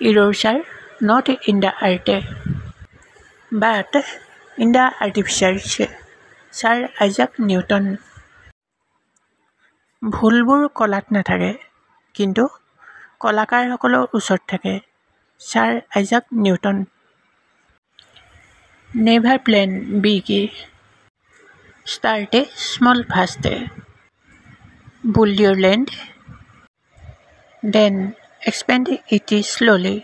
Errors are not in the art, but in the artificers. Sir Isaac Newton. ভুলবোৰ কলাত নাথাকে, কিন্তু কলাকাৰসকলৰ ওচৰত থাকে। Sir Isaac Newton. Never plan big. Start small first. Build your land, then expand it slowly.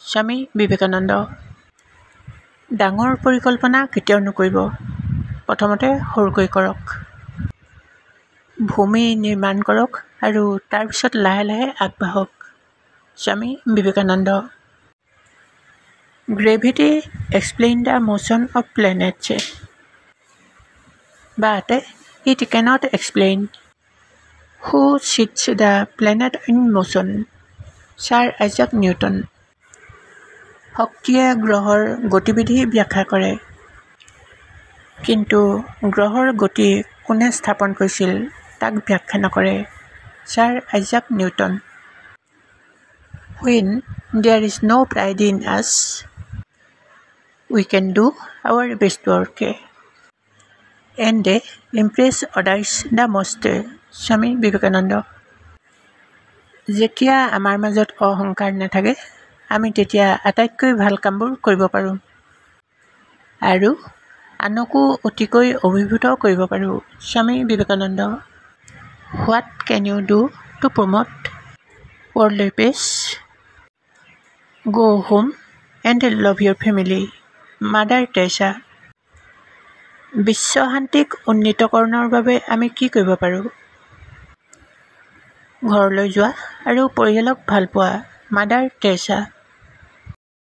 Swami Vivekananda. ডাঙৰ পৰিকল্পনা কেতিয়াও নকৰিব, প্ৰথমতে সৰুকৈ কৰক। ভূমি নিৰ্মাণ কৰক আৰু তাৰপিছত লাহে লাহে আগবাঢ়ক। Swami Vivekananda. Gravity explain the motion of planets, but it cannot explain who sets the planet in motion. Sir Isaac Newton. শক্তিয়ে গ্ৰহৰ গতিবিধি ব্যাখ্যা কৰে, কিন্তু গ্ৰহৰ গতি কোনে স্থাপন কৰিছিল তাক ব্যাখ্যা নকৰে। Sir Isaac Newton. When there is no pride in us, we can do our best work and impress others the most. Swami Vivekananda. যেতিয়া আমাৰ মাজত অহংকাৰ নাথাকে, আমি তেতিয়া আটাইতকৈ ভাল কামবোৰ কৰিব পাৰোঁ আৰু আনকো অতিকৈ অভিভূত কৰিব পাৰোঁ। Swami Vivekananda. What can you do to promote world peace? Go home and love your family. Mother Teresa. বিশ্ব শান্তিক উন্নীতকৰণৰ বাবে আমি কি কৰিব পাৰোঁ? ঘৰলৈ যোৱা আৰু পৰিয়ালক ভাল পোৱা। Mother Teresa.